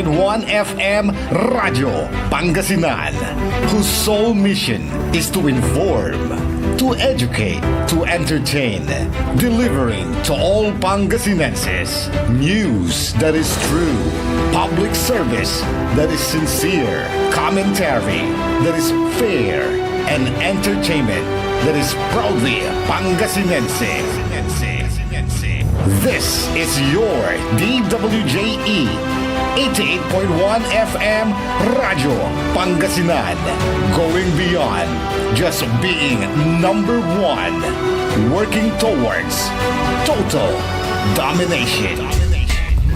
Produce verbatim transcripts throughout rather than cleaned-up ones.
One F M Radyo Pangasinan, whose sole mission is to inform, to educate, to entertain, delivering to all Pangasinenses news that is true, public service that is sincere, commentary that is fair, and entertainment that is proudly Pangasinense. This is your D W J E, eighty-eight point one F M Radyo Pangasinan. Going beyond just being number one. Working towards total domination.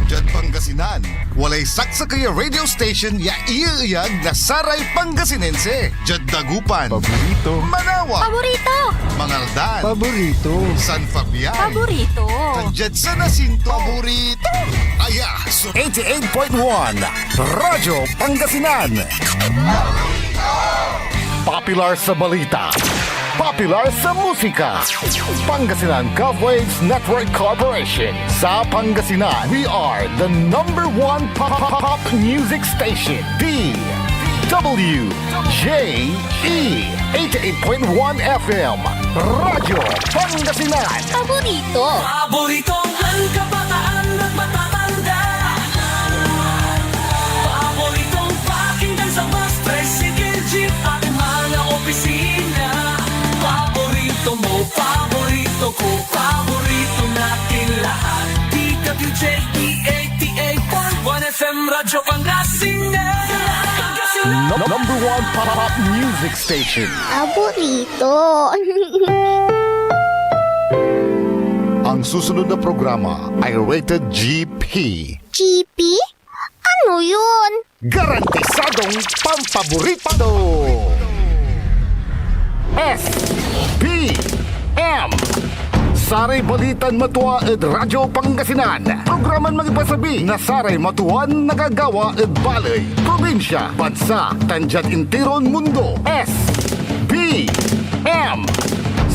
Diad Pangasinan, walay saksakey a radio station ya iyeeyag na saray Pangasinense. Diad Dagupan. Paborito. Manawa. Paborito. Mangaldan. Paborito. San Fabian. Paborito. Tan diad San Jacinto. Paborito. Aya so eighty-eight point one Radyo Pangasinan. Popular sa balita. Popular sa musika. Pangasinan Govwaves Network Corporation. Sa Pangasinan, we are the number one pop, pop, pop music station. D W J E, eighty-eight point one F M, Radyo Pangasinan. Paborito. Paboritong kabataan at matatanda. Paboritong pakinggan sa bus, tricycle, jeep at mga opisina. Paborito mo, paborito ko, paborito natin lahat. D W J E eighty-eight point one F M Radyo Pangasinan. No-, number one pop music station. Paborito. Ang susunod na programa ay rated G P. G P? Ano yun? Garantisadong pampaborito. S P M. Saray balitan matua ed Radyo Pangasinan. Programan mangipasabi na saray matuan nagagawa ed baley, probinsya, bansa, tan diad intiron mundo. S P M.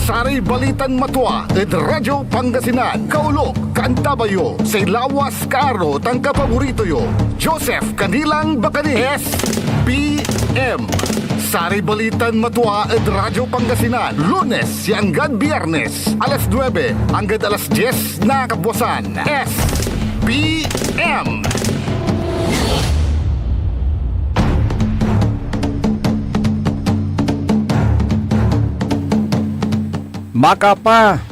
Saray balitan matua ed Radyo Pangasinan. Kaolok, kaantabay yo, say lawas, kaaro, tan kapaborito yo, Joseph Canilang Bacani. S P M. Saray balitan matua ed Radyo Pangasinan, Lunes ya anggad Biyernes, alas nuebe anggad alas dies na kabuasan. S P M. Makapa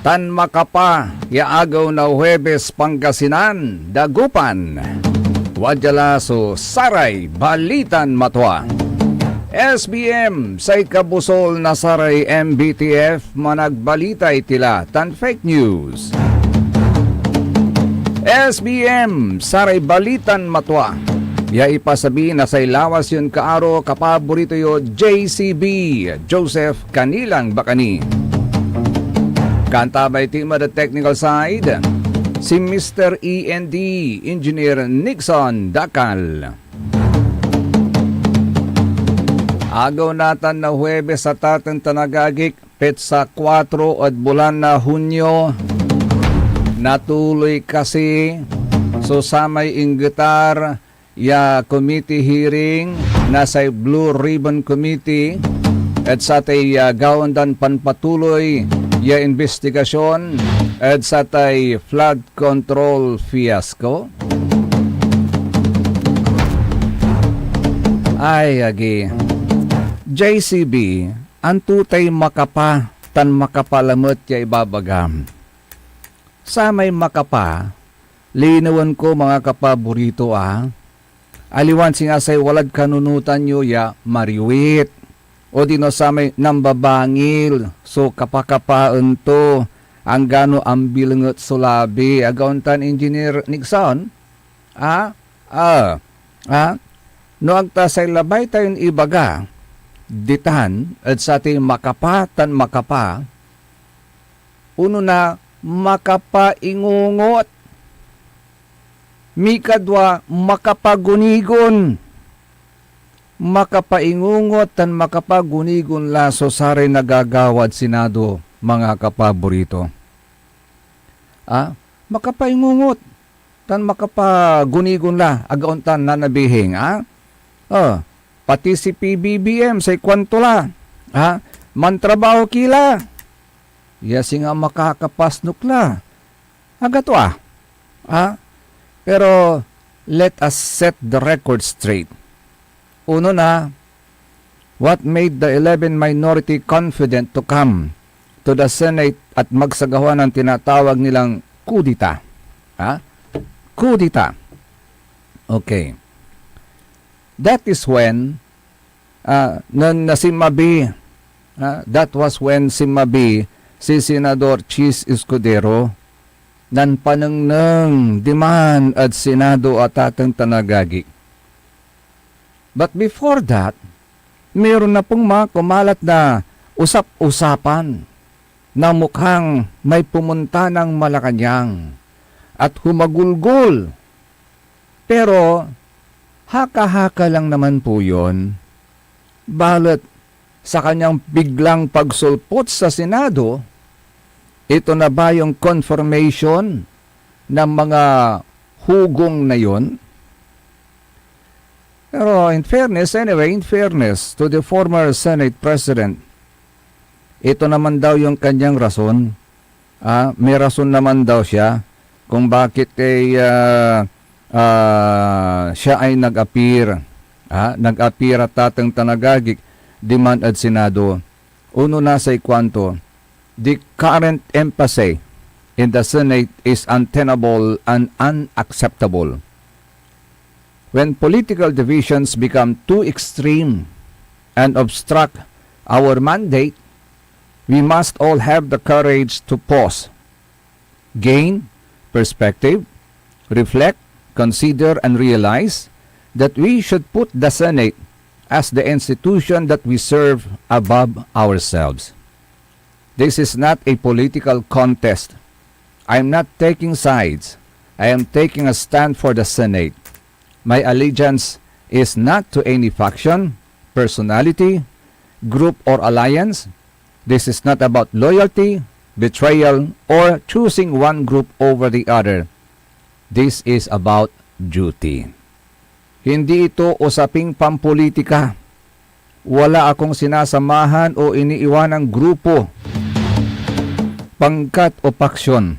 tan makapa ya agew na Huwebes, Pangasinan, Dagupan. Wadya la so saray balitan matua. S B M, say kabusol na saray M B T F, managbalitay tila tan fake news. S B M, saray balitan matua ya ipasabi na say lawas yon kaaro, kapaborito yo, J C B, Joseph Canilang Bacani. Kaantabay ti met ed technical side, si Mister E N D, Engineer Nixon Dacal. Agew natan na Huwebes, a taten tan agagik, petsa kuatro ed bulan na Hunyo. Natuloy kasi so samay inggetar ya committee hearing na say Blue Ribbon Committee ed satay, ah, gawaen dan panpatuloy ya imbestigasyon ed satay flood control fiasco? Ay, agi. J C B, anto tay makapa tan makapa lamet ya ibabagam? Samay makapa, linawen ko, mga kapaborito, ah, aliwan singa say walad kanunotan yo ya mariwit, odino samay nambabangil so kapakapaen to, anggano ambilenget so labi. Agaw tan, Engineer Nixon? Ah? Ah? Ah? No ag ta say labay tayon ibaga ditan ed satay makapa tan makapa, onona, makapaingungot. Mikadwa, makapagunigon. Makapaingungot tan makapagunigon la so saray nagagawad Senado, mga kapaborito. Ah, makapaingungot. tan makapagunigon la, agaon tan nanabihing, a? O, pati si P B B M, say kuanto la, a? Mantrabaho ki la. Ya singa makakapasnok la. Agato, a? A? Pero let us set the record straight. Unona, what made the eleven minority confident to come to the Senate at magsagawa ng tinatawag nilang kudita? Ha? Kudita. Okay. That is when, ah, nan nasinmabi, ah, that was when sinmabi si Senador Chiz Escudero, nanpanengneng diman ed Senado a tateng tan agagi. But before that, meron na pong mga kumalat na usap-usapan na mukhang may pumunta ng Malacañang at humagulgol. Pero haka-haka lang naman po yun. Balet sa kanyang biglang pagsulpot sa Senado, ito na ba yung confirmation ng mga hugong na yun? Pero in fairness, anyway, in fairness to the former Senate President, ito naman daw yung kanyang rason. Ah, may rason naman daw siya kung bakit ay, ah, ah, siya ay nag-appear. Ah, nag-appear a tateng tan agagi diman ed Senado. Unona say kuanto, the current impasse in the Senate is untenable and unacceptable. When political divisions become too extreme and obstruct our mandate, we must all have the courage to pause, gain perspective, reflect, consider, and realize that we should put the Senate as the institution that we serve above ourselves. This is not a political contest. I am not taking sides. I am taking a stand for the Senate. My allegiance is not to any faction, personality, group, or alliance. This is not about loyalty, betrayal, or choosing one group over the other. This is about duty. Hindi ito usaping pampolitika. Wala akong sinasamahan o iniiwanang grupo, pangkat o paksyon.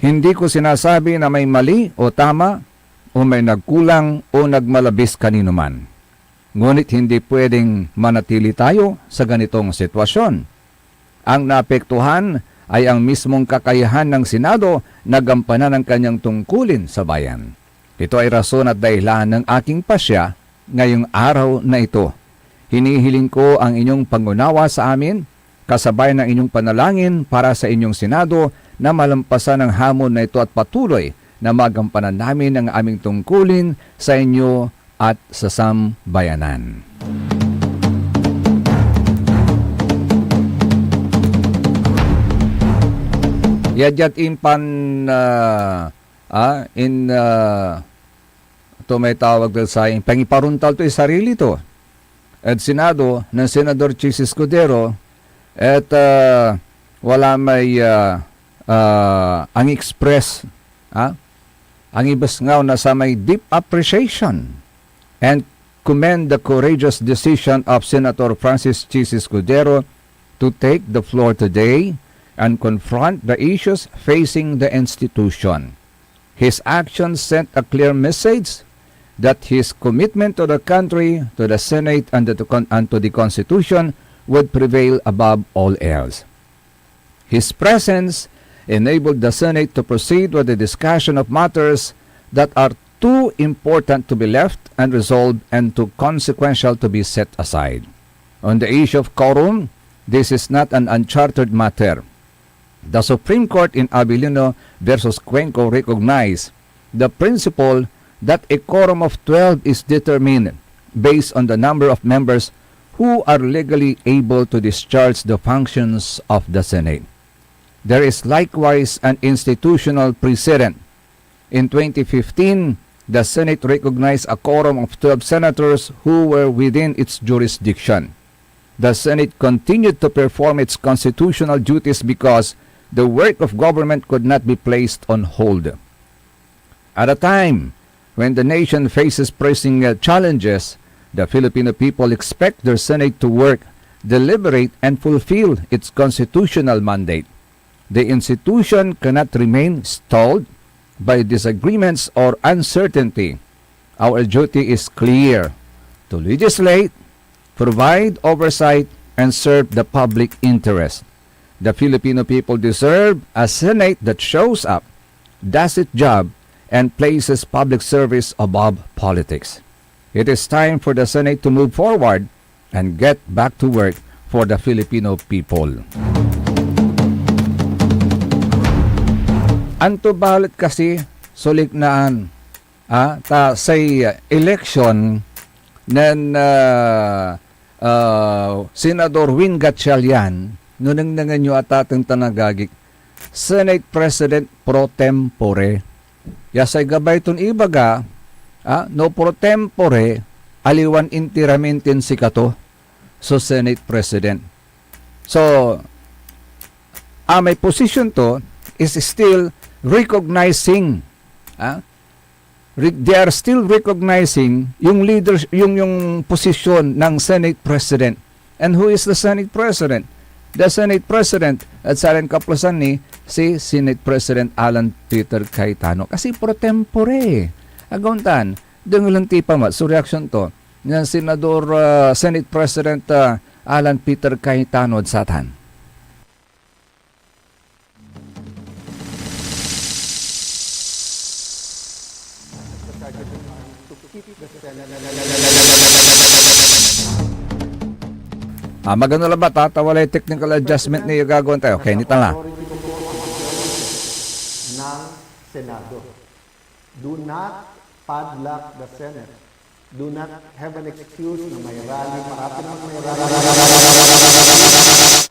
Hindi ko sinasabi na may mali o tama o may nagkulang o nagmalabis kaninoman. Ngunit hindi pwedeng manatili tayo sa ganitong sitwasyon. Ang naapektuhan ay ang mismong kakayahan ng Senado na gampanan ang kanyang tungkulin sa bayan. Ito ay rason at dahilan ng aking pasya ngayong araw na ito. Hinihiling ko ang inyong pangunawa sa amin, kasabay ng inyong panalangin para sa inyong Senado na malampasan ang hamon na ito at patuloy na magampanan namin ang aming tungkulin sa inyo at sa sambayanan. Ya diad impan, ah, ah, in, ah, to may tawag dad saya, pangiparuntal to ed sarili to ed Senado nen Senador Chiz Escudero, et, ah, wala may, ah, ah, ang-express, ah, ang ibesngaw na samay deep appreciation and commend the courageous decision of Senator Francis Chiz Escudero to take the floor today and confront the issues facing the institution. His actions sent a clear message that his commitment to the country, to the Senate, and to the con-, and to the Constitution would prevail above all else. His presence enabled the Senate to proceed with the discussion of matters that are too important to be left unresolved and too consequential to be set aside. On the issue of quorum, this is not an uncharted matter. The Supreme Court in Abilino versus Cuenco recognized the principle that a quorum of twelve is determined based on the number of members who are legally able to discharge the functions of the Senate. There is likewise an institutional precedent. In twenty fifteen, the Senate recognized a quorum of twelve senators who were within its jurisdiction. The Senate continued to perform its constitutional duties because the work of government could not be placed on hold. At a time when the nation faces pressing, uh, challenges, the Filipino people expect their Senate to work, deliberate, and fulfill its constitutional mandate. The institution cannot remain stalled by disagreements or uncertainty. Our duty is clear: to legislate, provide oversight, and serve the public interest. The Filipino people deserve a Senate that shows up, does its job, and places public service above politics. It is time for the Senate to move forward and get back to work for the Filipino people. Anto balet kasi so liknaan, ah, ta say, ah, election nen, ah, ah, Senador Win Gatchalian, no nengnengen yo, atateng tan agagik, Senate President pro tempore. Ya say gabay ton ibaga, ah, no pro tempore, aliwan interamenten sikato so Senate President. So, ah, may position to is still recognizing, ah, re-, they are still recognizing yung leaders, yung, yung posisyon ng Senate President. And who is the Senate President? The Senate President at saran kaplusan ni si Senate President Alan Peter Cayetano. Kasi pro tempore. Agaw tan, dengelen ti pa met so reaksyon to nen Senador, ah, Senate President, ah, Alan Peter Cayetano ed satan. Ah, magano labat, ha? Ta walay technical adjustment ni gagawaen tayo. Okay, nitan la. Ng Senado. Do not padlock the Senate. Do not have an excuse na may rally, parati naman may rally.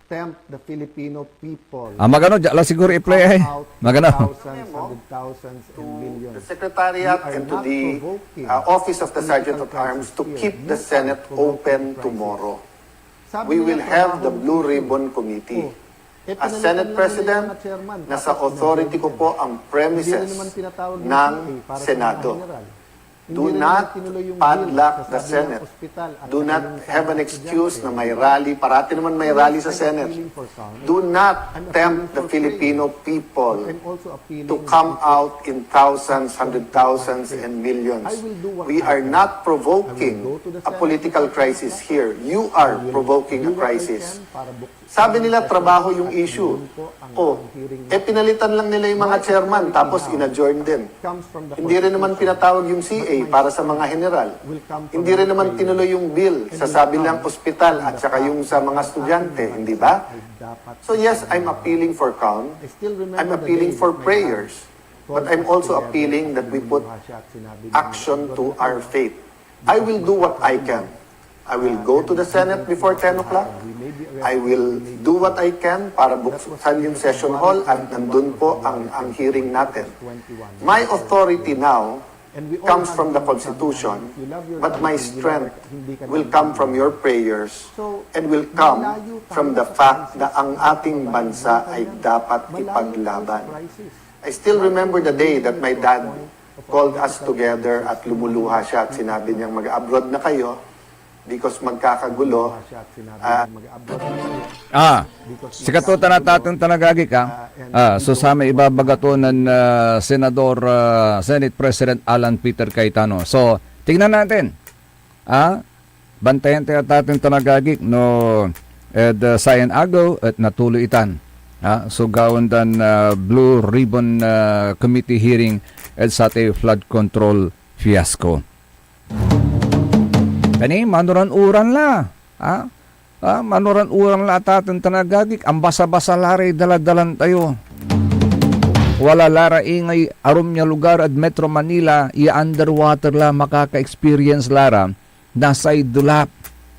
Tempt the Filipino people. Ah, magano, dyan la siguro i-play ay. Magano. Thousands, hundred thousands, and millions. To the Secretariat and to the, uh, Office of the Sergeant at Arms to keep the Senate open tomorrow. We will have the Blue Ribbon Committee. As Senate President, nasa authority ko po ang premises ng Senado. Do not padlock the Senate. Do not have an excuse na may rally. Parati naman may rally sa Senate. Do not tempt the Filipino people to come out in thousands, hundred thousands, and millions. We are not provoking a political crisis here. You are provoking a crisis. Sabi nila, trabaho yung issue. O, eh, pinalitan lang nila yung mga chairman, tapos in-adjourn din. Hindi rin naman pinatawag yung C A para sa mga general. Hindi rin naman tinuloy yung bill. Sasabi lang ospital at saka yung sa mga estudyante, hindi ba? So yes, I'm appealing for calm. I'm appealing for prayers. But I'm also appealing that we put action to our faith. I will do what I can. I will go to the Senate before ten o'clock. I will do what I can para buksan yung session hall at nandun po ang, ang hearing natin. My authority now comes from the Constitution, but my strength will come from your prayers and will come from the fact na ang ating bansa ay dapat ipaglaban. I still remember the day that my dad called us together at lumuluha siya at sinabi niyang, "Mag-abroad na kayo because magkakagulo." Ah, Ah, sikato tan atateng tan agagik, ah. Ah, so samay ibabaga to nen, ah, Senador, ah, Senate President Alan Peter Cayetano. So, tignan natin. Ah, bantayan tayo, atateng tan agagik, no ed, ah, sayan agew et natuloy itan, ah, so gawaen dan, ah, Blue Ribbon, ah, Committee hearing ed satay flood control fiasco. Kani, manoran-uran la, ah? Ah, manoran-uran la, atateng tan agagik, ambasa-basa la ray daladalan tayo. Wala la ra ingey arum ya lugar ed Metro Manila ya underwater la, makaka-experience la ra na say delap.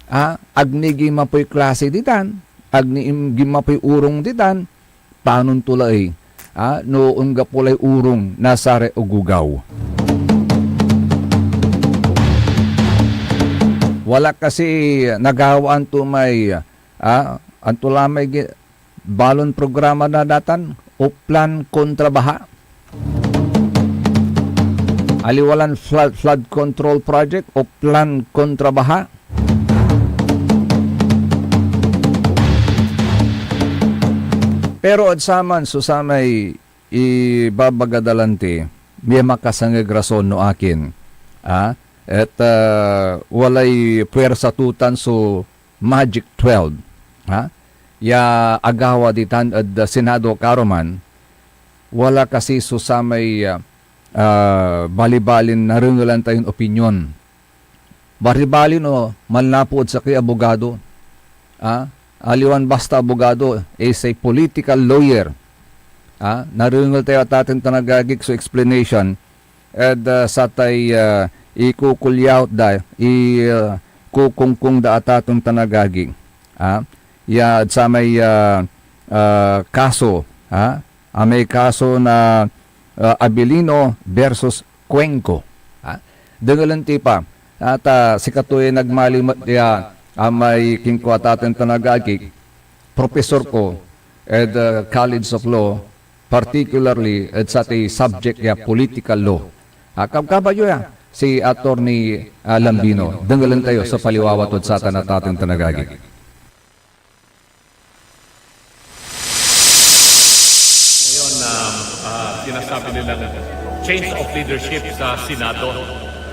Ah, ag ni gimapoy klase ditan, ag ni im-, gimapoy urong ditan, panon to la ey, ah, no anggapo lay urong na saray ogogaw. Wala kasi nagawaan to may, ah, anto la may gi-, balon programa na datan, Oplan kontra Baha. Aliwa lan flood, flood control project o plan kontra baha. Pero ed saman so samay ibabaga da lanti, may makasengeg rason no akin, ah, et, ah, walay puersa tutan so Magic twelve, ha? Ya agawa ditan ed Senado karuman, wala kasi so samay, ah, ah, balibalin narengelan tayon opinyon. Balibalin o manlapu ed sakey abogado, ah, aliwan basta abogado, eh, say political lawyer, ah, narengel tayo ataten tan agagik so explanation ed, ah, satay, ah, ikukulyawt da, i, ah, kukungkung da ataten tan agagik, ah, ya ed samay, ah, ah, kaso, ah, amay kaso na, ah, Abilino versus Cuenco, ah. Dengelen ti pa, ah, ta sikato yay nagmaliw met ya amay kinkua taten tan agagik, professor ko ed, ah, College of Law, particularly ed satay subject ya political law. Ah, kabkabayo ya si Attorney, ah, Lambino. Dengelen tayo so paliwawa tod satan a taten tan agagik. Ngayon, ah, ah, sinasabi nilang change of leadership sa Senado,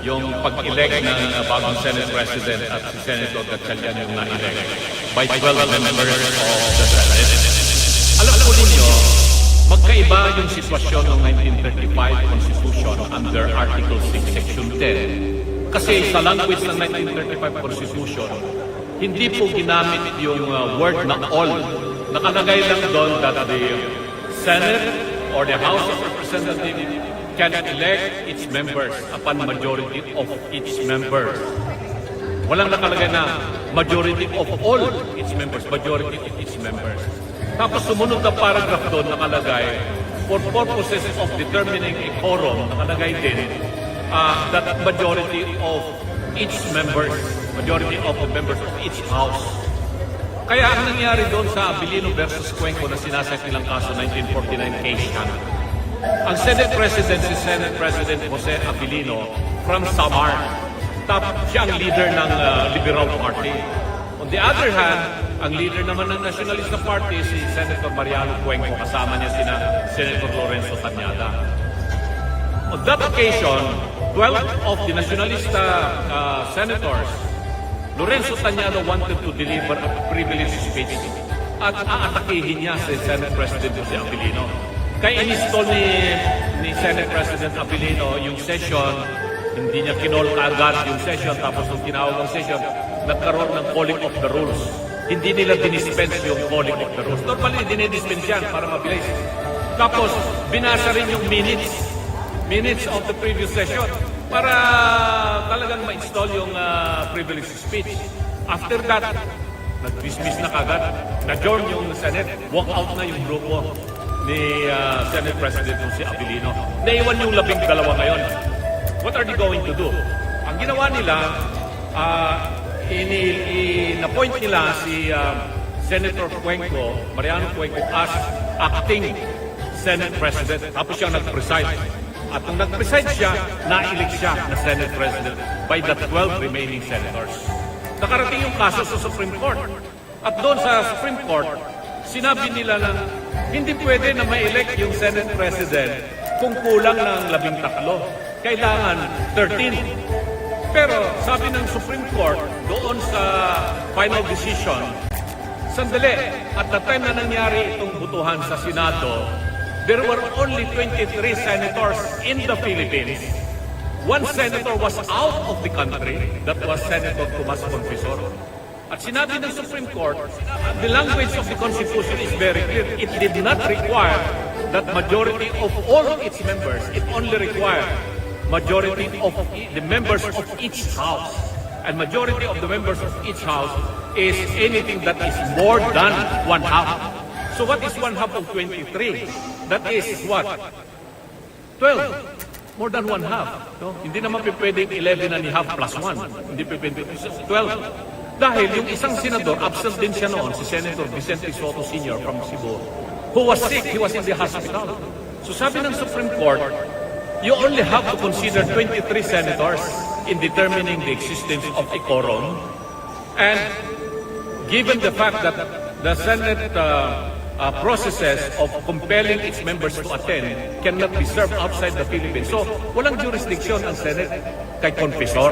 yung pag-elect ng, ah, bagong Senate President at si Senator Gatchalian yung na-elect by twelve members of the Senate. Alam po ninyo, magkaiba yung sitwasyon ng nineteen thirty-five Constitution under Article six, Section ten. Kasi sa language ng nineteen thirty-five Constitution, hindi po ginamit yung, uh, word na all. Nakalagay lang doon that the Senate or the House of Representatives can elect its members upon majority of its members. Walang nakalagay na majority of all its members, majority of its members. Tapos sumunod na paragraph doon nakalagay, "For purposes of determining a quorum," nakalagay din, ah, that majority of each members, majority of the members of each house. Kaya ang nangyari doon sa Abilino versus Cuenco na sinasakit nilang kaso, nineteen forty-nine case yan. Ang Senate President, si Senate President Jose Abilino from Samar. Tap, siya ang leader ng, ah, Liberal Party. On the other hand, ang leader naman ng Nationalista Party, si Senator Mariano Cuenco, kasama niya sina Senator Lorenzo Tañada. On that occasion, twelve of the Nationalista, ah, senators, Lorenzo Tañada wanted to deliver a privilege speech at aatakihin niya si Senate President Jose Abilino. Kaya inistall ni, ni Senate President Abilino yung session, hindi niya kinol kaagad yung session, tapos nung tinawag ang session, nagkaroon ng calling of the rules. Hindi nila dinispense yung calling of the rules. Normally, dinidispense yan para mabilis. Tapos, binasa rin yung minutes, minutes of the previous session para talagang ma-install yung, ah, privilege speech. After that, nag-dismiss na kagad. Na-adjourn yung Senate. Walk out na yung grupo ni, ah, Senate President Jose Abilino. Naiwan yung labing dalawa ngayon. What are they going to do? Ang ginawa nila, ah, ini-, in-appoint nila si, ah, Senator Cuenco, Mariano Cuenco, as acting Senate President. Tapos siya nag-preside. At nung nag-preside siya, na-elect siya na Senate President by the twelve remaining senators. Nakarating yung kaso sa Supreme Court. At doon sa Supreme Court, sinabi nila na hindi pwede na ma-elect yung Senate President kung kulang ng labing tatlo. Kailangan thirteen. Pero sabi ng Supreme Court doon sa final decision, sandali, at the time na nangyari itong botohan sa Senado, there were only twenty-three senators in the Philippines. One senator was out of the country, that was Senator Tomas Confesor. At sinabi ng Supreme Court, the language of the Constitution is very clear. It did not require that majority of all its members. It only required majority of e-, the members of each house. And majority of the members of each house is anything that is more than one half. So what is one half of twenty-three? That is what? Twelve. More than one half, no? Hindi naman pe-, pwedeng eleven and a half plus one. Hindi pe-, pwede. Twelve. Dahil yung isang senador, absent din siya noon, si Senator Vicente Sotto Senior from Cebu, who was sick, he was in the hospital. So sabi ng Supreme Court, You only have to consider twenty-three senators in determining the existence of a quorum. And given the fact that the Senate uh, uh, processes of compelling its members to attend cannot be served outside the Philippines. So, walang jurisdiction ang Senate kay Confesor.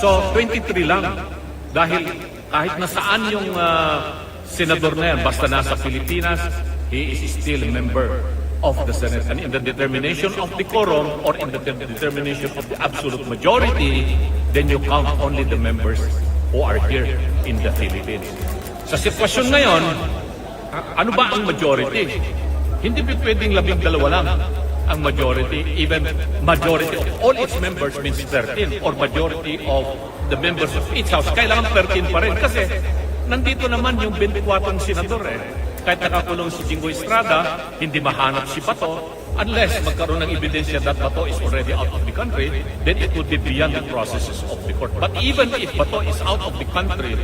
So, twenty-three lang. Dahil kahit nasaan yung uh, senador na yan, basta nasa Pilipinas, he is still a member of the Senate. And in the determination of the quorum or in the de- determination of the absolute majority, then you count only the members who are here in the Philippines. Sa sitwasyon ngayon, a- ano ba ang majority? Hindi pwedeng labing dalawa lang ang majority, even majority of all its members means thirteen, or majority of the members of each house. Kailangan thirteen pa rin kasi nandito naman yung twenty-four senador eh. Kahit nakakulong si Jinggoy Estrada, hindi mahanap si Bato unless magkaroon ng ebidensya that Bato is already out of the country, then it would be beyond the processes of the court. But even if Bato is out of the country,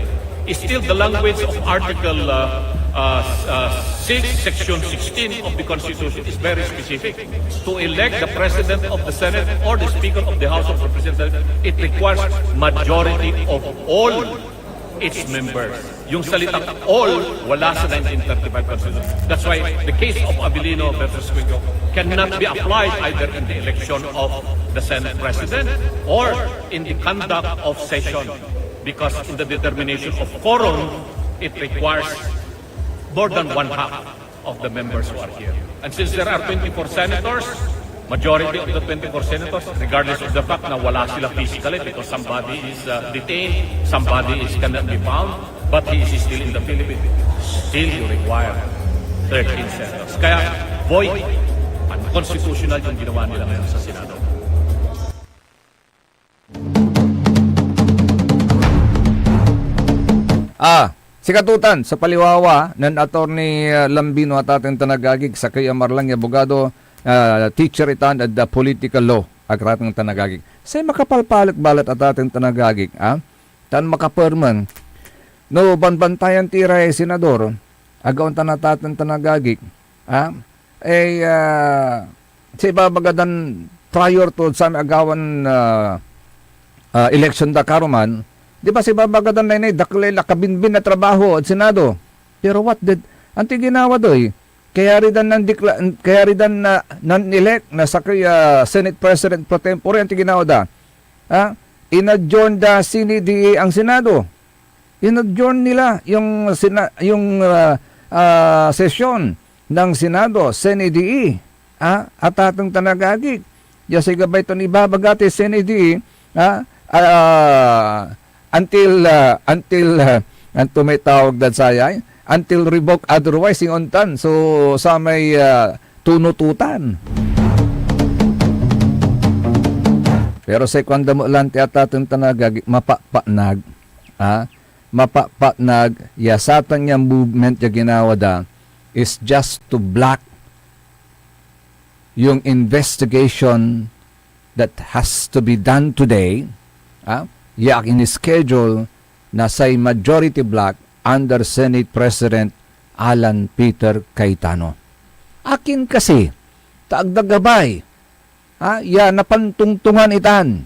is still the language of Article uh, uh, uh, six, Section sixteen of the Constitution is very specific. To elect the President of the Senate or the Speaker of the House of Representatives, it requires majority of all its members. Yung salitang all, wala sa nineteen thirty-five Constitution. That's why the case of Avellino versus Cuenca cannot be applied either in the election of the Senate President or in the conduct of session, because in the determination of quorum, it requires more than one half of the members who are here. And since there are twenty-four senators, majority of the twenty-four senators, regardless of the fact na wala sila physically because somebody is uh, detained, somebody is cannot be found, but he is still in the Philippines, still you require thirteen senators. Kaya void, unconstitutional yung ginawa nila ngayon sa Senado. Ah, sikatotan sa paliwawa nen Attorney ah, Lambino, atateng tan agagik, sakey a marlang ya abogado, ah, teacher itan ed ah, political law, atateng tan agagik. Say makapalpalet balet, atateng tan agagik, ah, tan makapermen no banbantayan ti ray senador, agaon tan atateng tan agagik, ah, eh, ah, say ibabaga dan prior to samay agawan ah, ah, election da karuman, di ba, say ibabaga dan naynay dakel lay lakabinbin na trabaho ed Senado. Pero what did, antoy ginawa da, eh? Kayari dan nandikla, kayari dan na, nan-elect na sakey a Senate President pro tempore, antoy ginawa da? Ha? Inadjourn da sine die ang Senado. Inadjourn nila yung, sina, yung ah, ah, sesyon ng Senado, sine die. Ah, atateng tan agagik. Ya say gabay ton ibabaga ti sine die, ah, ah, until, ah, until, ah, anto may tawag dad saya, eh? Until revoked otherwise, ingontan. So, samay ah, tunututan. Pero say kuanda met lan ti atateng tan agagik, mapapatnag, ah, mapapatnag ya satan ya movement ya ginawa da is just to block yung investigation that has to be done today, ah, ya in-schedule na say majority bloc under Senate President Alan Peter Cayetano. Akin kasi, ta agda gabay, ah, ya napantungtungan itan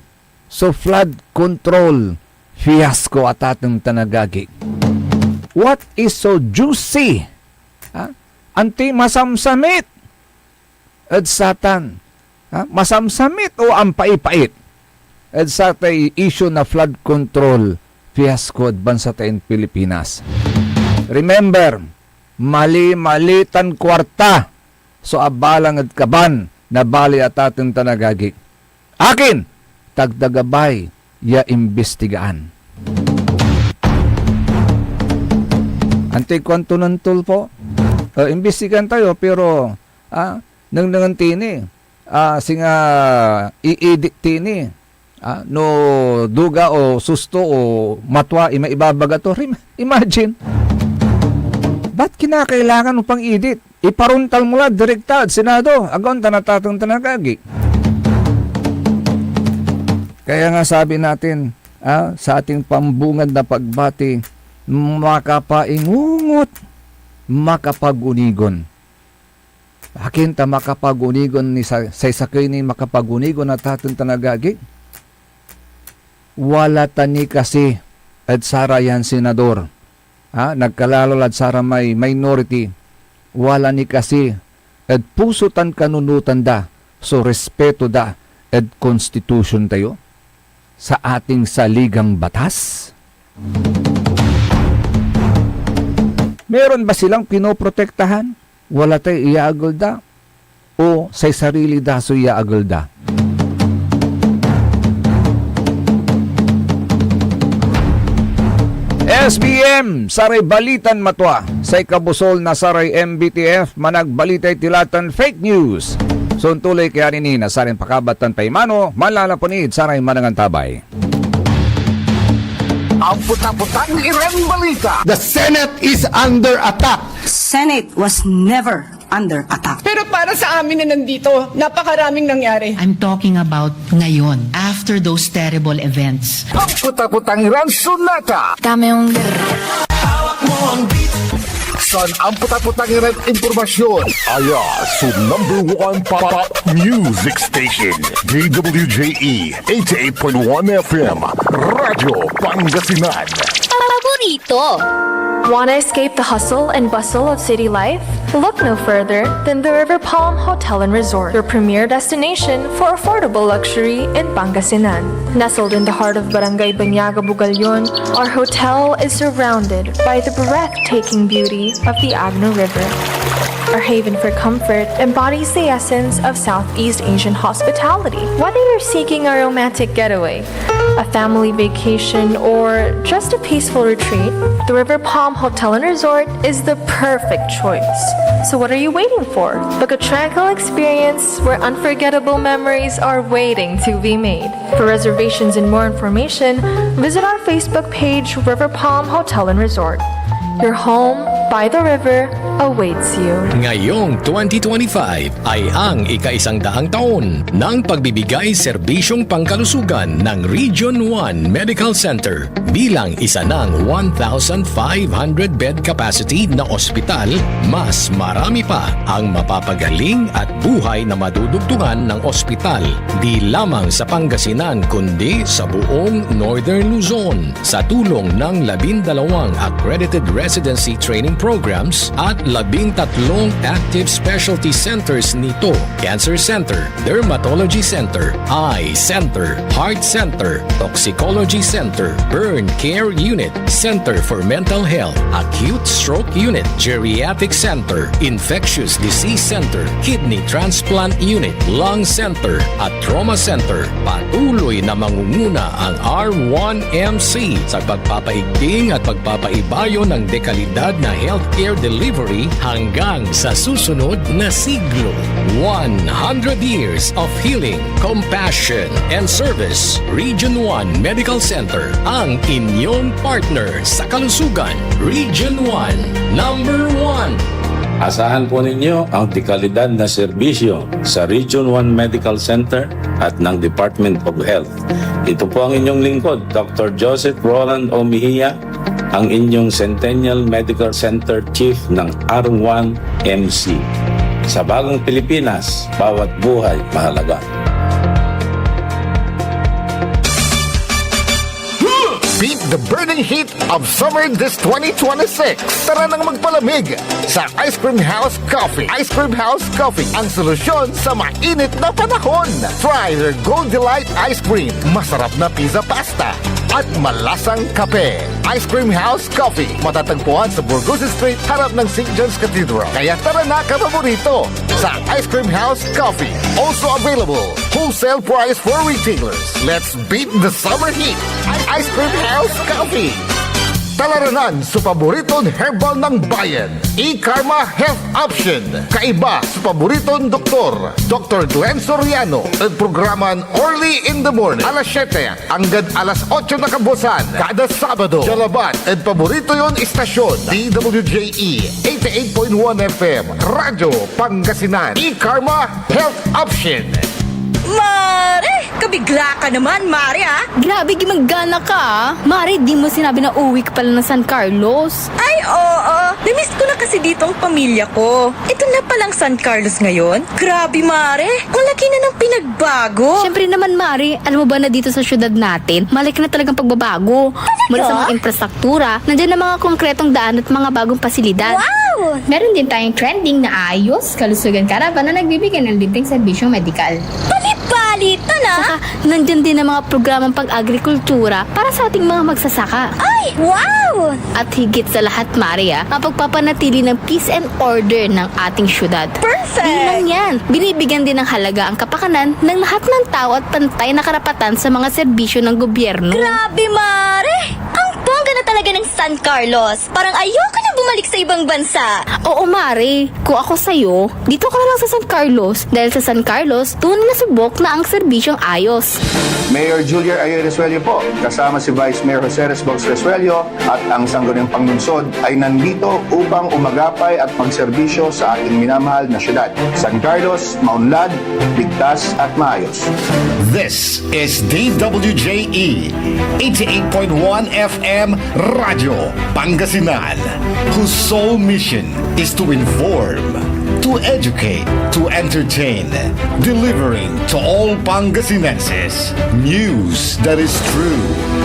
so flood control fiasco, atateng tan agagik. What is so juicy? Ha? Anti masamsamit ed satan? Ha? Masamsamit o ampaipait ed satay issue na flood control fiasco ed bansa tayon Pilipinas? Remember, mali-mali tan kuarta so abalang ed kaban na baley, atateng tan agagik. Akin, ta agda gabay ya imbestigaan. Antoy kuanto nen Tulfo? Uh, imbestigaan tayo, pero ah, nengnengen ti ni, ah, singa i-edit ti ni, ah, no duga o susto o matwa imay ibabaga to. Rem- Imagine. Ba't kinakailangan mo pang edit? Iparontal mo la direkta ed Senado. Agaon tan atateng tan agagi. Kaya nga sabi natin, ah, sa ating pambungad na pagbati, makapaingungot, makapagunigon. Akin ta makapagunigon ni sa-, say sakey ni makapagunigon a taten tan agagi? Wala ta ni kasi ed sarayan senador, ha, nagkalalo lad saramay minority, wala ni kasi ed puso tan kanunotan da so respeto da ed konstitution tayo, sa ating saligang batas? Meron ba silang pinoprotektahan? Wala tay iyaagel da? O say sarili da so iyaagel da? S B M, saray balitan matua. Say kabusol na saray M B T F, managbalitay tila tan fake news. Suntuloy kaya rini na saray pakabatan pay mano, manlalapunid saray manangantabay. Ampot-ampotang iran balita. The Senate is under attack. Senate was never under attack. Pero para sa amin na nandito, napakaraming nangyari. I'm talking about ngayon, after those terrible events. Ampot-ampotang iran sonata. Dame un San ampot-ampotang iran impormasyon. Aya so number one pop music station, D W J E eighty-eight point one F M, Radyo Pangasinan. Paborito. Want to escape the hustle and bustle of city life? Look no further than the River Palm Hotel and Resort, your premier destination for affordable luxury in Pangasinan. Nestled in the heart of Barangay Banyaga, Bugallon, our hotel is surrounded by the breathtaking beauty of the Agno River. Our haven for comfort embodies the essence of Southeast Asian hospitality. Whether you're seeking a romantic getaway, a family vacation, or just a peaceful retreat, the River Palm Hotel and Resort is the perfect choice. So what are you waiting for? Book a tranquil experience where unforgettable memories are waiting to be made. For reservations and more information, visit our Facebook page, River Palm Hotel and Resort. Your home by the river awaits you. Ngayong twenty twenty-five ay ang ikaisang daang taon ng pagbibigay serbisyong pangkalusugan ng Region one Medical Center. Bilang isa ng one thousand five hundred bed capacity na ospital, mas marami pa ang mapapagaling at buhay na madudugtungan ng ospital, di lamang sa Pangasinan kundi sa buong Northern Luzon. Sa tulong ng labindalawang accredited residency training programs at labintatlong active specialty centers nito, Cancer Center, Dermatology Center, Eye Center, Heart Center, Toxicology Center, Burn Care Unit, Center for Mental Health, Acute Stroke Unit, Geriatric Center, Infectious Disease Center, Kidney Transplant Unit, Lung Center, at Trauma Center. Patuloy na mangunguna ang R one M C sa pagpapaigting at pagpapaibayo ng dekalidad na healthcare delivery hanggang sa susunod na siglo. One hundred years of healing, compassion, and service. Region one Medical Center, ang inyong partner sa kalusugan. Region one, number one. Asahan po ninyo ang dekalidad na serbisyo sa Region one Medical Center at ng Department of Health. Ito po ang inyong lingkod, Doctor Joseph Roland O. Mejia, ang inyong Centennial Medical Center Chief ng R one M C. Sa bagong Pilipinas, bawat buhay mahalaga. Beat the burning heat of summer this twenty twenty-six. Tara nang magpalamig sa Ice Cream House Coffee. Ice Cream House Coffee, ang solusyon sa mainit na panahon. Try their Gold Delight Ice Cream, masarap na pizza pasta, at malasang kape. Ice Cream House Coffee, matatagpuan sa Burgos Street, harap ng Saint John's Cathedral. Kaya tara na, kapaborito, sa Ice Cream House Coffee. Also available, wholesale price for retailers. Let's beat the summer heat. Ice Cream House Coffee. Talaranan so paboriton herbal ng bayan, E-Karma Health Option. Kaiba so paboriton doktor, Doctor Glenn Soriano, ed programan Early in the Morning, alas siyete anggad alas otso na kabuasan, kada Sabado. Diad labat ed paborito yon istasyon, D W J E eighty-eight point one F M, Radyo Pangasinan. E-Karma Health Option. Mare! Kabigla ka naman, Mare, ah! Grabe, gimagana ka, ah! Mare, di mo sinabi na uwi ka pala ng San Carlos. Ay, oo. Namiss ko na kasi dito ang pamilya ko. Ito na palang San Carlos ngayon. Grabe, Mare. Ang laki na ng pinagbago. Siyempre naman, Mare. Alam mo ba na dito sa syudad natin, malaki na talagang pagbabago. Talaga? Mula sa mga infrastruktura, nandiyan na mga konkretong daan at mga bagong pasilidad. Wow! Meron din tayong trending na Ayos Kalusugan Caravan na nagbibigay ng libreng serbisyong medikal. Bali-bali, tala! Saka, nandyan din ang mga programang pag-agrikultura para sa ating mga magsasaka. Ay, wow! At higit sa lahat, Mare, ah, ang pagpapanatili ng peace and order ng ating syudad. Perfect! Di lang yan, binibigyan din ng halaga ang kapakanan ng lahat ng tao at pantay na karapatan sa mga serbisyo ng gobyerno. Grabe, Mare! Ang bongga na talaga ng San Carlos! Parang ayoko na bumalik sa ibang bansa! Oo, Mare. Kung ako sa'yo, dito ka na lang sa San Carlos, dahil sa San Carlos, tunay na subok na ang serbisyong ayos. Mayor Julier Ayo Resuello po, kasama si Vice Mayor Jose Resbox Resuello at ang sangguniang panlungsod ay nandito upang umagapay at magserbisyo sa ating minamahal na syudad. San Carlos, maunlad, ligtas at maayos. This is D W J E, eighty-eight point one F M Radyo Pangasinan, whose sole mission is to inform, to educate, to entertain, delivering to all Pangasinenses news that is true,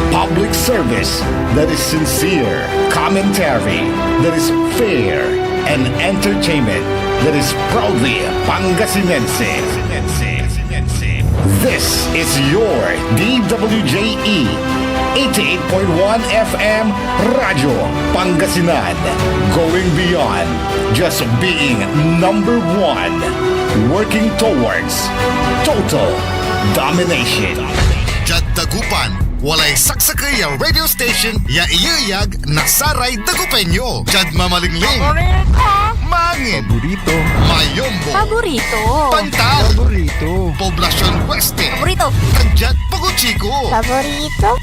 public service that is sincere, commentary that is fair, and entertainment that is proudly Pangasinense. This is your D W J E, eighty-eight point one F M Radyo Pangasinan. Going beyond just being number one. Working towards total domination. Diad Dagupan, walay saksakey ya radio station ya iyeyag na saray Dagupeño. Diad Mamalingling, Paborito! Mangin, Paborito! Mayombo, Paborito! Pantal, Paborito! Poblacion Oeste, Paborito! Tan diad Pogo Chico, Paborito!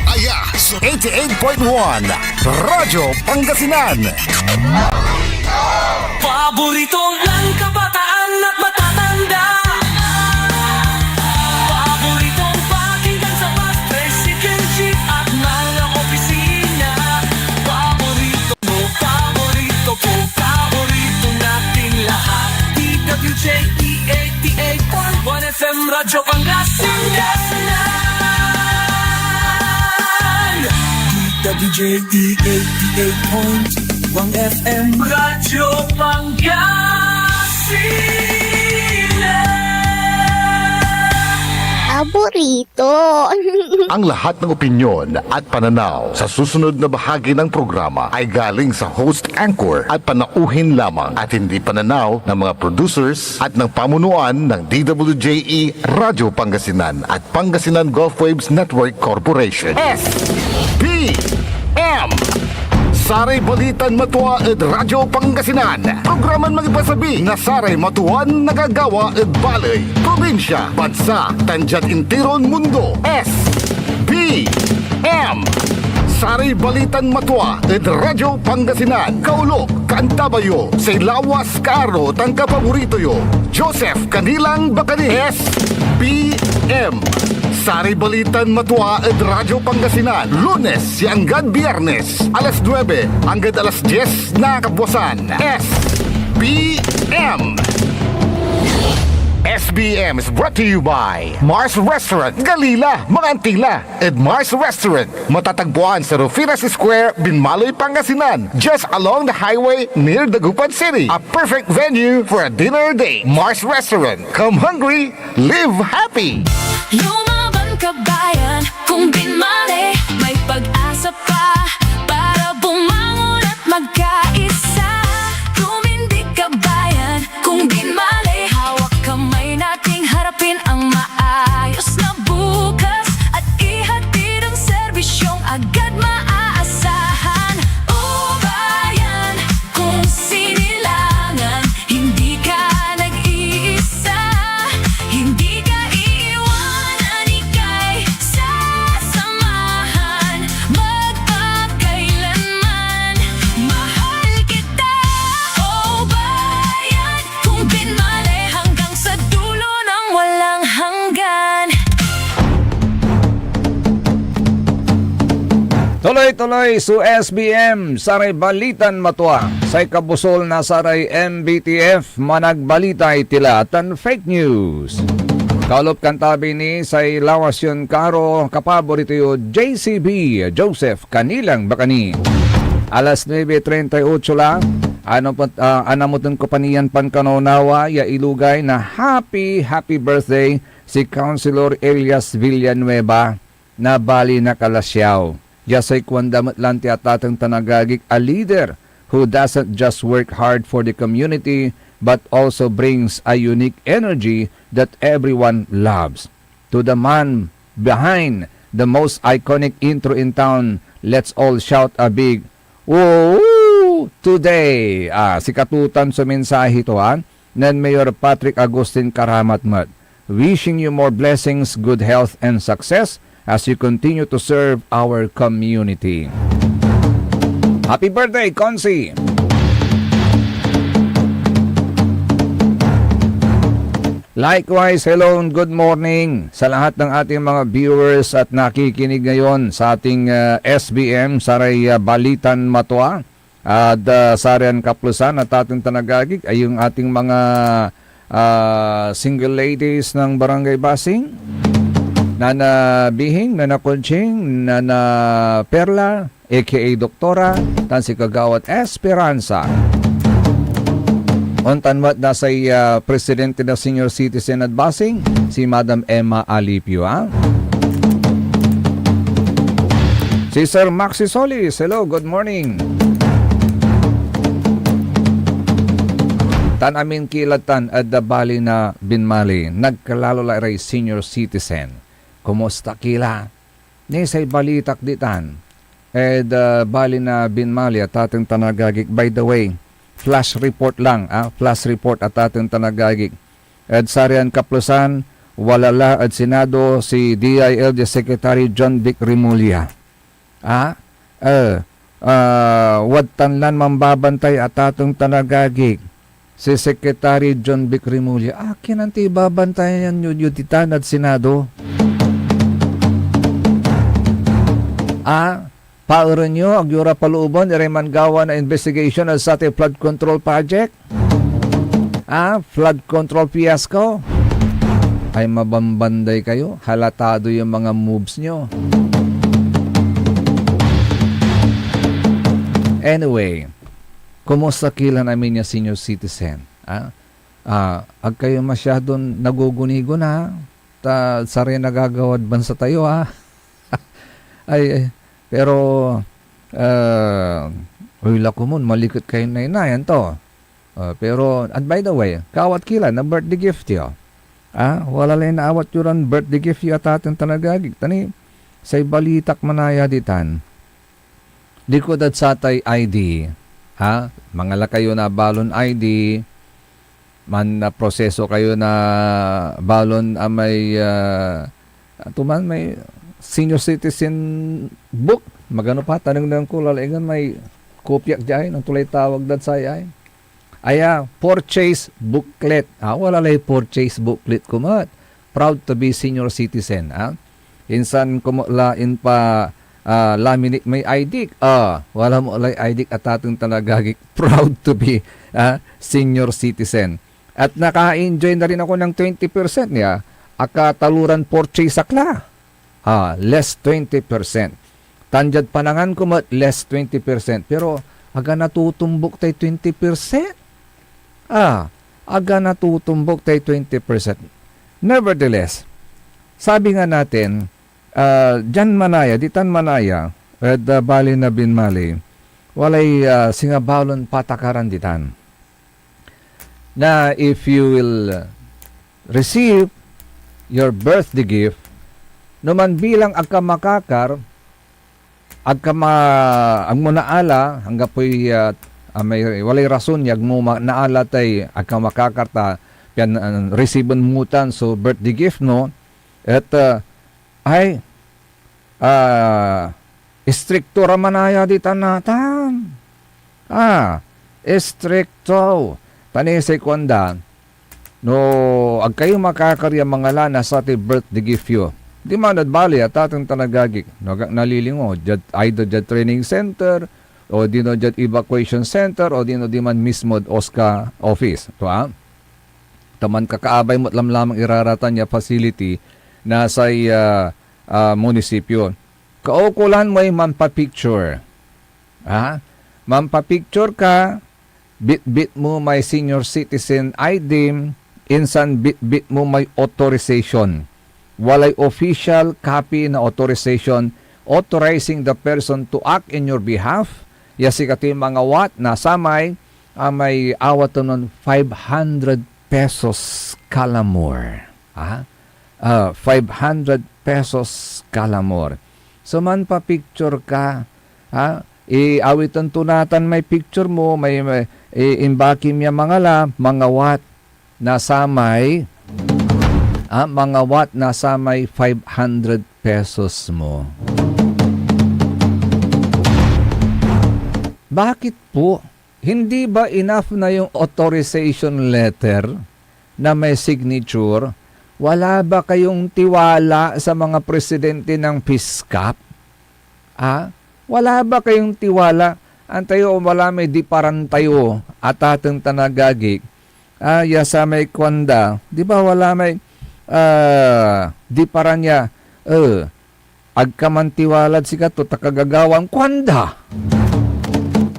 Aya so eighty-eight point one Radyo Pangasinan. Paborito ng kabataan at matatanda. Paboritong pakinggan sa bus, tricycle, jeep at mga opisina. Paborito mo, paborito ko, paborito nating lahat. D W J E eighty-eight point one F M Radyo Pangasinan. D W J E eighty-eight point one F M Radyo Pangasinan. Paborito. Ang lahat ng opinyon at pananaw sa susunod na bahagi ng programa ay galing sa host, anchor at panauhin lamang at hindi pananaw ng mga producers at ng pamunuan ng D W J E Radyo Pangasinan at Pangasinan Gulf Waves Network Corporation. S B M. Saray balitan matua ed Radyo Pangasinan. Programan mangipasabi na saray matuan nagagawa ed baley, probinsya, bansa, tan diad interon mundo. S B M. Saray balitan matua ed Radyo Pangasinan. Kaolop, kaantabayo, say lawas kaaro tan kapaborito yo, Joseph Canilang Bacani. S B M. Saray balitan matua ed Radyo Pangasinan, Lunes ya anggad Biyernes, alas nuebe anggad alas dies na kabuasan. S B M. S B M is brought to you by Mars Restaurant, Galila, mga Antila, ed Mars Restaurant. Matatagpuan sa Rufinas Square, Binmaloy, Pangasinan, just along the highway near Dagupan City. A perfect venue for a dinner date. Mars Restaurant. Come hungry, live happy! Lumaban ka, bayan, kung binmali, may pag-asa pa para bumangon at magkaisa. Tumindig ka, bayan, kung binmali, hawak kamay nating harapin ang maayos na bukas at ihatid ang serbisyong agad maaasahan. O bayan, kung sinilangan, hindi ka nag-iisa, hindi ka iiwanan, ika'y sasamahan. Tuloy-tuloy so S B M, saray balitan matua. Say kabusol na saray M B T F, managbalitay tila tan fake news. Kalop kan tabi ni say lawas yon karo, kapaborito yo, J C B, Joseph Canilang Bacani. Alas nuebe treinta y ocho la, ano pat, ah, anamoten ko pa niyan pankanawnawa ya ilugay na happy, happy birthday si Councilor Elias Villanueva na bali na Calasiao. Ya say kuanda met lan ti atateng tan agagik a leader who doesn't just work hard for the community but also brings a unique energy that everyone loves. To the man behind the most iconic intro in town, let's all shout a big "Woo!" today. Ah, sikatotan so mensahe to, ah, nen Mayor Patrick Agustin Karamat met. Wishing you more blessings, good health, and success as you continue to serve our community. Happy birthday, Consi! Likewise, hello and good morning sa lahat ng ating mga viewers at nakikinig ngayon sa ating, ah, S B M, saray, ah, Balitan Matua. At, ah, saran kaplusan, atateng tan agagik, ay yung ating mga, ah, single ladies ng Barangay Basing, Nana Bihing, Nana Conching, Nana Perla, A K A Doktora, tan si Kagawad Esperanza. Ontan met na say, ah, presidente na Senior Citizen at Basing, si Madam Emma Alipio, ah. Si Sir Maxi Solis, hello, good morning. Tan amin ki la tan ed bali na Binmali, nagkalalo la iray senior citizen. Kumusta ki la? Ni say balitak ditan ed, ah, bali na Binmali, atateng tan agagik. By the way, flash report lang, ah, flash report, atateng tan agagik. Ed saran kaplusan, wala la ed Senado si D I L G Secretary John Vic Remulla. Ah, eh, ah, wadtan lan mambabantay, atateng tan agagik, si Secretary John Vic Remulla. Akin anti babantayan yo, yo ditan ed Senado? Ah, paeren yo, ag yo ra palooban iray manggawa na investigation ed satay flood control project? Ah, flood control fiasco? Ay, mabambanday kayo. Halatado yung mga moves nyo. Anyway, kumusta ki lan amin ya senior citizen? Ah, ah, ag kayo masyadon naguguni-guna, ta saray nagagawad bansa tayo, ah. Ay, ay, pero, ah, uy, la komon, maliket kayon nainayan to. Ah, pero, and by the way, kaawat ki la na birthday gift yo. Ah, wala lay naawat yo ran birthday gift yo, atateng tan agagik. Ta ni, say balitak manaya ditan, likud ed satay I D, ha? Mangala kayo na balon I D, man, ah, proseso kayo na balon a may, ah, ato man may senior citizen book. Magano pa, tanengneng ko, lalaingan may kopyak diay, no tulay tawag dad say ay. Aya, purchase booklet. Ah, wala lay purchase booklet ko met. Proud to be senior citizen, ah. Insan ko met la inpa, ah, laminate may I D. Ah, wala met lay I D, atateng tan agagik. Proud to be, ah, senior citizen. At naka-enjoy na rin ako ng twenty percent niya, akataluran purchase ak la. Ah, less twenty percent. Tan diad panangan ko met, less twenty percent. Pero aga natutumbok tay twenty percent? Ah, aga natutumbok tay twenty percent. Nevertheless, sabi nga natin, ah, diyan manaya, ditan manaya, ed, ah, bali na Binmali, walay, ah, singa balon patakaran ditan. Na if you will receive your birthday gift, no man bilang ag ka makakar, ag ka ma-, ag mo naala, anggapoy, ah, ah, may, walay rason ya ag mo ma-, naala tay ag ka makakar ta pian, ah, resiben mo tan so birthday gift mo, et, ah, ay, ah, istrikto ra manaya ditan natan. Ah, istrikto. Ta ni say kuanda, no ag kayo makakar ya mangala na satay birthday gift yo, Diman ed bali, atateng tan agagik, no, agak nalilingo, diad, either diad training center, o dino diad evacuation center, o dino diman mismo ed OSCA office. Tua? Ta mankakaabay met lamlamang iraratan ya facility na say, ah, ah, munisipyo. Kaukolan moy manpa-picture. Ha? Manpa-picture ka, bitbit mo may senior citizen I D, insan bitbit mo may authorization. Walay official copy na authorization authorizing the person to act in your behalf, ya sikatoy mangawat na samay, ah, may awaten non five hundred pesos kalamor. Ha? Ah, five hundred pesos kalamor. So, manpa-picture ka, ha? I-, awiten to natan may picture mo, may, may, i-, imbakim ya mangala, mangawat na samay, ah, mangawat na samay five hundred pesos mo. Bakit po? Hindi ba enough na yung authorization letter na may signature? Wala ba kayong tiwala sa mga presidente ng PHISCAP? Ah, wala ba kayong tiwala? Antayo, wala may diparan tayo, atateng tan agagik. Ah, ya samay kuanda, di ba wala may, ah, diparan ya, eh, "Ag ka mantiwalad sikato, ta kagagawam," kuanda.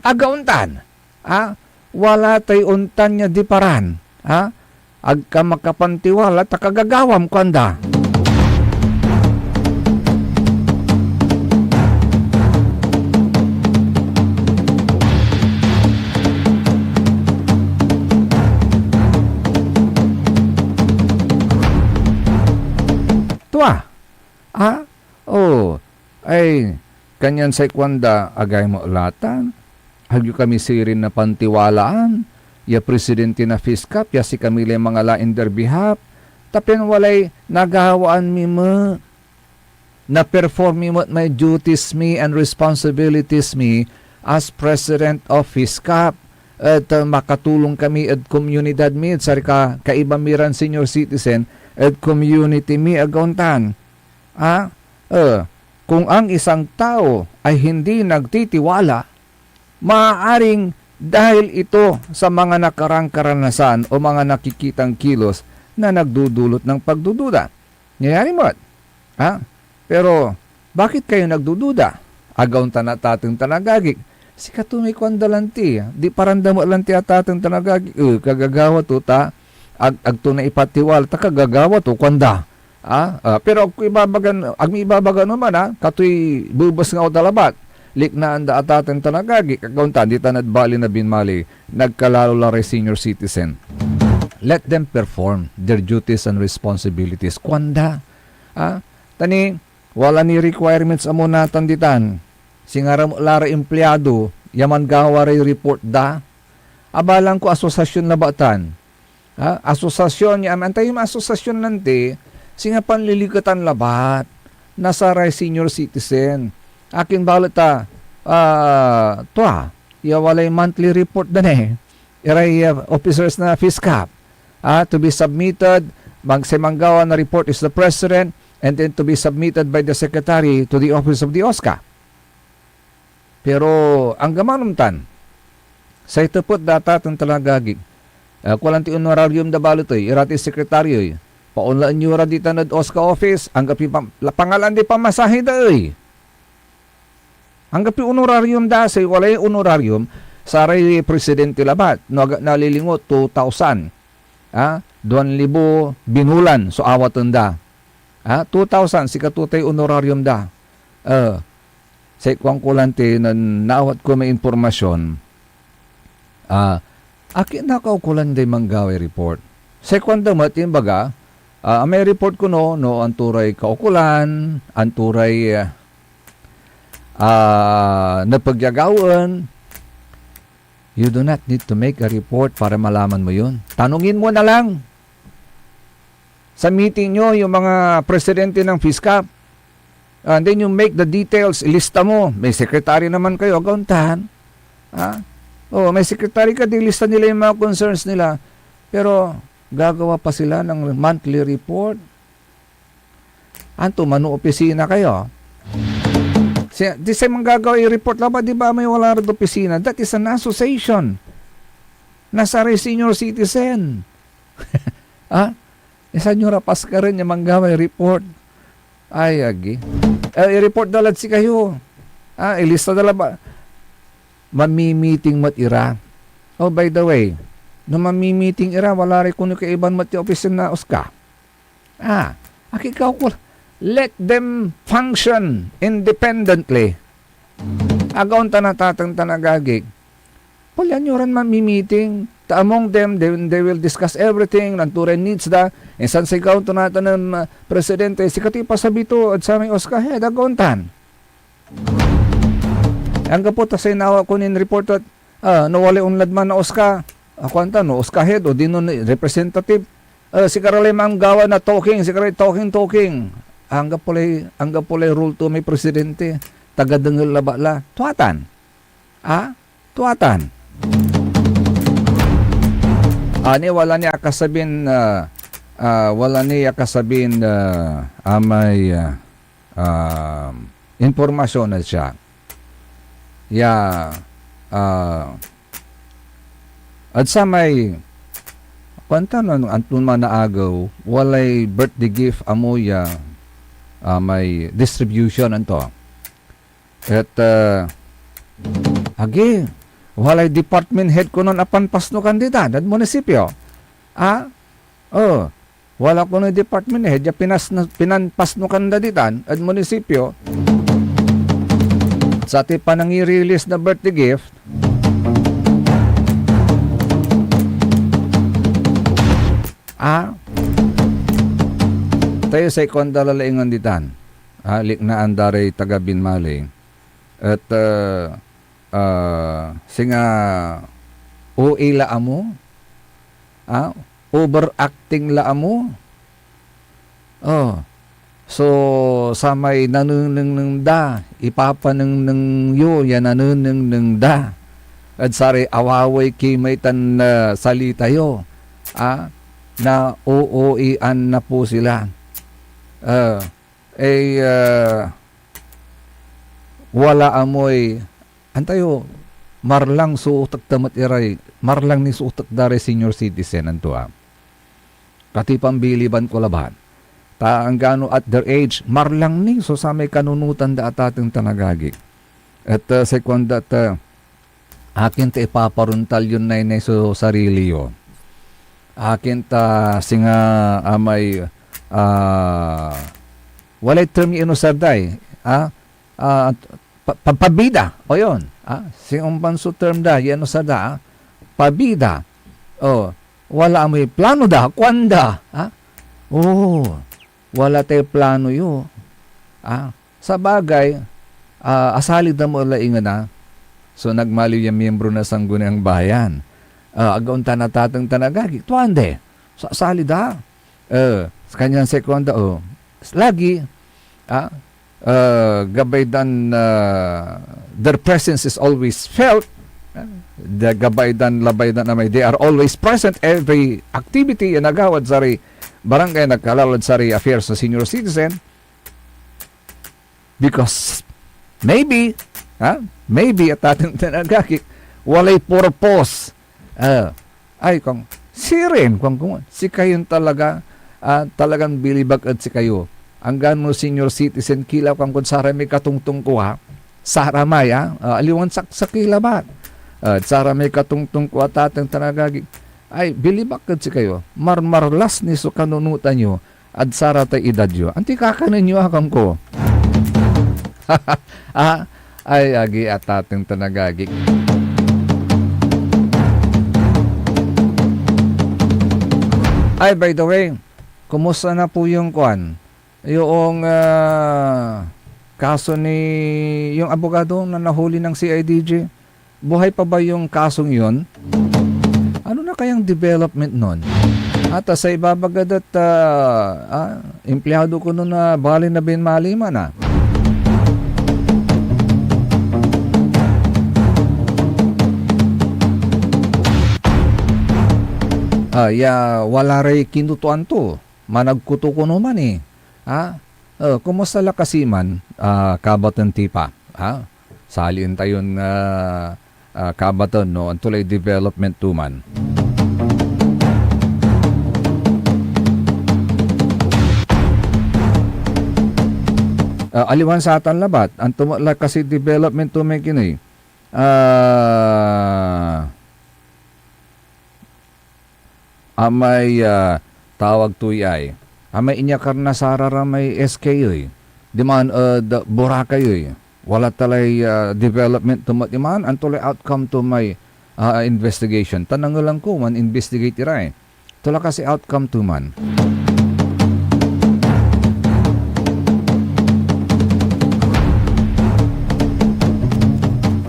Aga ontan, ah, wala tay ontan ya diparan, ah, "Ag ka makapantiwala, ta kagagawam," kuanda. Tua, ah, oh, ay, kanyan say kuanda, "Agay mo latan, agyo kami sirin napantiwalaan ya presidente na PHISCAP, ya sikami lay mangala in their behalf, ta pian walay nagawaan mi met. Na-perform mi met may duties mi and responsibilities mi as president of PHISCAP, et, uh, makatulong kami ed komunidad mi, ed saray ka-, kaiba mi ran senior citizen ed community mi, aga ontan." Ah, eh, kung ang isang tao ay hindi nagtitiwala, maaaring dahil ito sa mga nakarang karanasan o mga nakikitang kilos na nagdudulot ng pagdududa. Nayari met. Ha? Pero, bakit kayo nagdududa? Aga ontan, atateng tan agagik. Sikato may kuanda lanti, diparan da met lanti, atateng tan agagik. Eh, kagagawa to ta, ag, ag to naipatiwala, ta kagagawa to, kuanda. Ah, ah, pero ag ko ibabagan, ag mi ibabaga no man, ah, katoy bebesngaw da labat. Liknaan da, atateng tan agagik, aga ontan, ditan ed bali na binmali, nagkalalo la ray senior citizen. Let them perform their duties and responsibilities. Kuanda, ah, ta ni, wala ni requirements amo natan ditan. Singa ra met la ray empleyado ya manggawa ray report da. Abalang ko asosasyon labat tan. Ha? Asosasyon ya, antay may asosasyon lanti, singa panliliketan labat na saray senior citizen. Akin balet ta, ah, tua, ya walay monthly report da ni, iray, ah, officers na PHISCAP, ah, to be submitted, mag-, say manggawa na report is the president, and then to be submitted by the secretary to the office of the OSCA. Pero anggaman ontan, say tepet da, atateng tan agagik, ah, kualanti onorarium da balet ey, ira ti sekretaryo ey, paonlaen yo ra ditan ed OSCA office, anggapoy pam-, la-, pangalaan day pamasahe da ey. Anggapoy onorarium da, say walay onorarium, saray presidente labat, no ag ak nalilingo, two thousand. Ah, duan libo binulan so awaten da. Ah, two thousand, sikato tay onorarium da. Eh, say kuanko lanti, na-, naawat ko may impormasyon, ah, akin nakaukolan day manggaway report. Say kuanda met, imbaga, ah, may report kono, no anto ray kaukolan, anto ray, ah, ah, nepeg ya gawaen. You do not need to make a report para malaman mo yun. Tanungin mo na lang sa meeting nyo yung mga presidente ng PHISCAP. Ah, and then you make the details, ilista mo. May secretary naman kayo, aga ontan. Ha? Oh, may secretary ka, di lista nila yung mga concerns nila. Pero gagawa pa sila ng monthly report. Anto, mano-opisina kayo? Si, di say manggagawa i-report labat, di ba, may wala rad opisina? That is an association na saray senior citizen. Ha? Isan yo ra paskaren ya manggaway report. Ay, agi. Eh, i-report da lad sikayo. Ah, ilista da la ba? Mamimiting met ira. Oh, by the way, no mamimiting ira, wala ray kono kaiban met ya opisin na OSCA. Ah, akikawkul. Let them function independently. Agaon ta natateng tan agagik. Polyan yo ran mamimiting. Ta among them, they, they will discuss everything, nanto ray needs da. Insan sigaw to natan nen, ah, presidente, sikatoy pasabi to ed samay OSCA head, agaon tan. Anggapo ta say nawa ko nin report et, ah, no walay onlad man na OSCA, ah, kuan ta, no OSCA head, odino ni representative, ah, sikara lay manggawa na talking, sikara lay talking, talking. Anggapo lay, anggapo lay role to may presidente, taga dengel labat la. Tuatan. Ah, tuatan. Ani, wala ni akasabin, ah, ah, wala ni akasabin, ah, amay, ah, ah, impormasyon na siya. Ya, ah, at sa may, kuan ta no, anton manaagew, walay birthday gift amo ya, ah, may distribution anto. Et, ah, agi, walay department head konon apanpasnukan ditan ed munisipyo. Ah? Oh, wala konoy department head ya pinas-, pinanpasnukan da ditan ed munisipyo. Sa ti panangirilis na birthday gift, ah? Tayo say kuan da lalaingan ditan. Ah, liknaan da ray taga Binmali. Et, ah, ah, singa O A la amo, ah, overacting la amo. Oh. So, samay nanenengneng da, ipapanengneng yo ya nanenengneng da ed saray awaway kimey tan, ah, salita yo, ah, na-O-O-A-an na po sila. Ah, eh, ah, wala amoy, antayo, marlang so utek da met iray, marlang ni so utek da ray senior citizen, anto, ah. Pati pambiliban ko labat. Ta anggano at their age, marlang ni so samay kanunotan da atateng tan agagi. Et, ah, say kuan da et, ah, akin ta ipaparontal yon naynay so sarili yo? Akin ta singa amay, ah, walay term ya inusar da, eh, ah, ah, pa-, pa-, pabida. O yun, ah, si ompan so term da, yan inusar da, ah, pabida. Oh, wala amoy plano da, kuan da, ah. Oh, wala tay plano yo. Ah, sabagay, ah, asali da mo la ingen, ah. So, nagmaliw ya miyembro na Sangguniang Bayan. Ah, agaon tan atateng tan agagi, tuan de. Sa-, asali da. Eh, sa kanyan say kuan da, oh. Lagi, ah, ah, gabay dan, ah, their presence is always felt. Ah, the gabay dan, labay dan amay, they are always present every activity ya nagawad saray barangay, nagkalalad saray affairs sa senior citizen. Because maybe, ha? Maybe, atateng tan agagi, walay purpose. Ah, ay, kung, sirin, kung, kung, sikayon talaga, ah, talagan bilibak ed sikayo. Anggano senior citizen ki la, kuankod saramay katongtong ko, ha? Saramay, ha? Ah, aliwan saksakey labat. Ah, saramay katongtong ko, atateng tan agagi. Ay, bilibak ed sikayo. Marmarlas ni so kanunotan yo ed saratay edad yo. Antoy kakanen yo, akam ko? Ah, ay, agi, atateng tan agagi. Ay, by the way, kumusta na po yung kwan? Yung, ah, kaso ni, yung abogado na nahuli ng C I D G? Buhay pa ba yung kasong yun? Ano na kayang development nun? At, ah, sa ibabaga dat, ah, ah, empleyado ko nun na bali na Binmali man, ah. Ah, ya, wala ray kinutuan to. Managkuto kono man, eh. Ah, Eh, kumusta la kasi man, ah, kabaten ti pa, ha? Salien tayon, ah, ah, kabaten, no? Anto lay development to man? Ah, aliwan satan labat, anto met la kasi development to may kini? Ah, amay, ah, tawag to yay, amay inyakar na sara ra may S K ey, diman ed Boracay ey. Wala ta lay, ah, development to met iman, anto lay outcome to may, ah, investigation? Ta nangelan ko, man-investigate ira, eh. Anto la kasi outcome to man?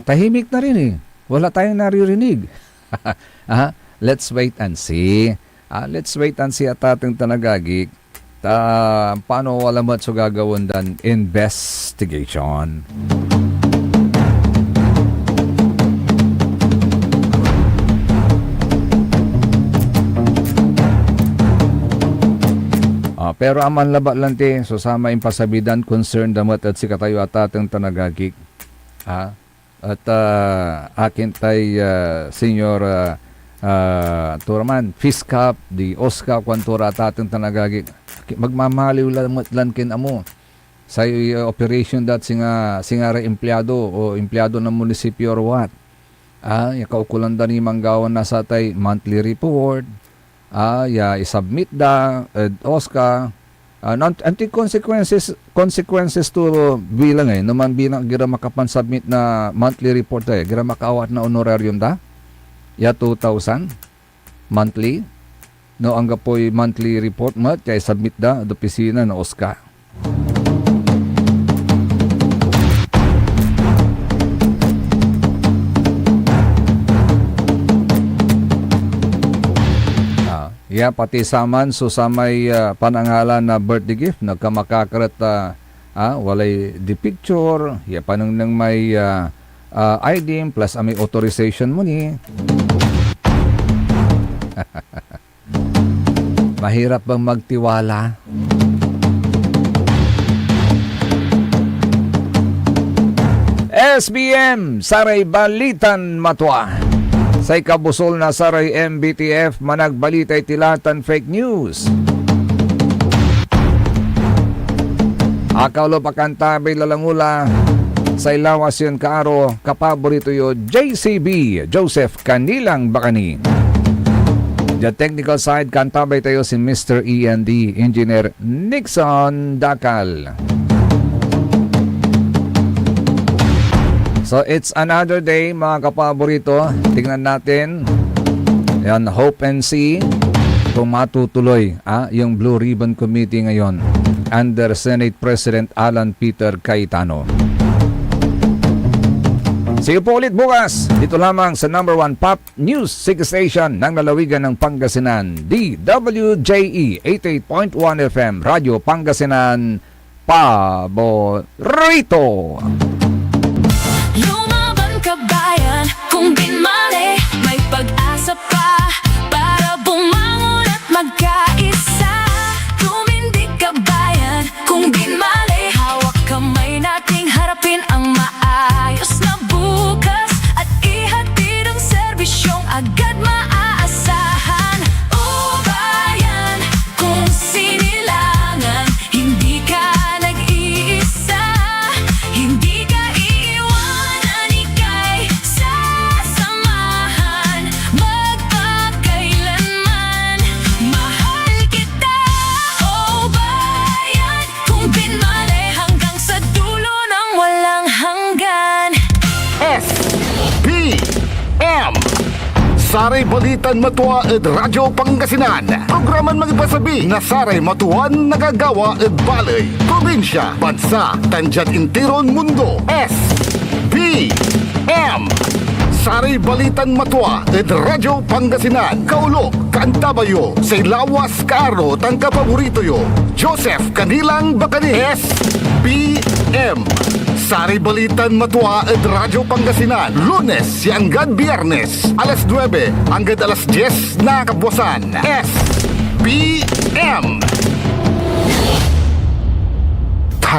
Tahimik na rin, eh. Wala tayong naririnig. Ah, let's wait and see. Ah, let's wait and see, atateng tan agagik. Ta pano wala met so gagawaen dan investigation. Ah, pero aman labat lanti so samay impasabi dan concern da met ed sikatayo, atateng tan agagik. Ah, et, ah, akin tay, ah, Senyor, ah, ah, anto ra man, Fiskap, di Oscar, kuanto ra, atateng tan agagik, magmamaliw la met lan kin amo. Say, ah, operation dat singa, singa ra empleyado o empleyado na munisipyo or what. Ah, ya kaukolan da ni manggawa na satay monthly report, ah, ya isubmit da ed Oscar. Ah, nan-, antoy consequences, consequences to bilang, eh, no man bilang ag ira makapansubmit na monthly report da, eh, ag ira makaawat na honorarium da? Ya two thousand monthly? No anggapoy monthly report met ya isubmit da ed opisina na Oscar. Ah, ya pati saman so samay, ah, panangalan na birthday gift, no ag ka makakar et, ah, ah, walay di picture, ya panengneng may, ah, ah, I D plus amay authorization mo ni. Mahirap bang magtiwala? S B M, saray balitan matua. Say kabusol na saray M B T F, managbalitay tila tan fake news. Akaulo pa kantabay lalangula, say lawas yon kaaro, kapaborito yo, J C B, Joseph Canilang Bacani. Diad technical side, kantabay tayo si Mister E N D, Engineer Nixon Dacal. So, it's another day, mga kapaborito. Tingnan natin. Yan, hope and see kung matutuloy, ah, yung Blue Ribbon Committee ngayon under Senate President Alan Peter Cayetano. See you po ulit bukas, dito lamang sa number one pop news station ng lalawigan ng Pangasinan, D W J E eighty-eight point one F M, Radyo Pangasinan, paborito. Lumaban ka, bayan, kung binmali, may pag-asa pa para bumangon at magkaisa. Tumindig ka, bayan, kung binmali, hawak kamay nating harapin ang maayos na bukas at ihatid ang serbisyong agad maaasahan. O bayan, kung sinilangan, hindi ka nag-iisa, hindi ka iiwanan, ika'y sasamahan magpakailanman. Mahal kita, o bayan, kung binmali hanggang sa dulo ng walang hanggan. S B M. Saray balitan matua ed Radyo Pangasinan. Programan mangipasabi na saray matuan nagagawa ed baley, probinsya, bansa, tan diad intiron mundo. S B M. Saray balitan matua ed Radyo Pangasinan. Kaulo, kaantabay yo, say lawas, kaaro, tan kapaborito yo, Joseph Canilang Bacani. S B M. Saray balitan matua ed Radyo Pangasinan, Lunes ya anggad Biyernes, alas nuebe anggad alas dies na kabuasan. S B M.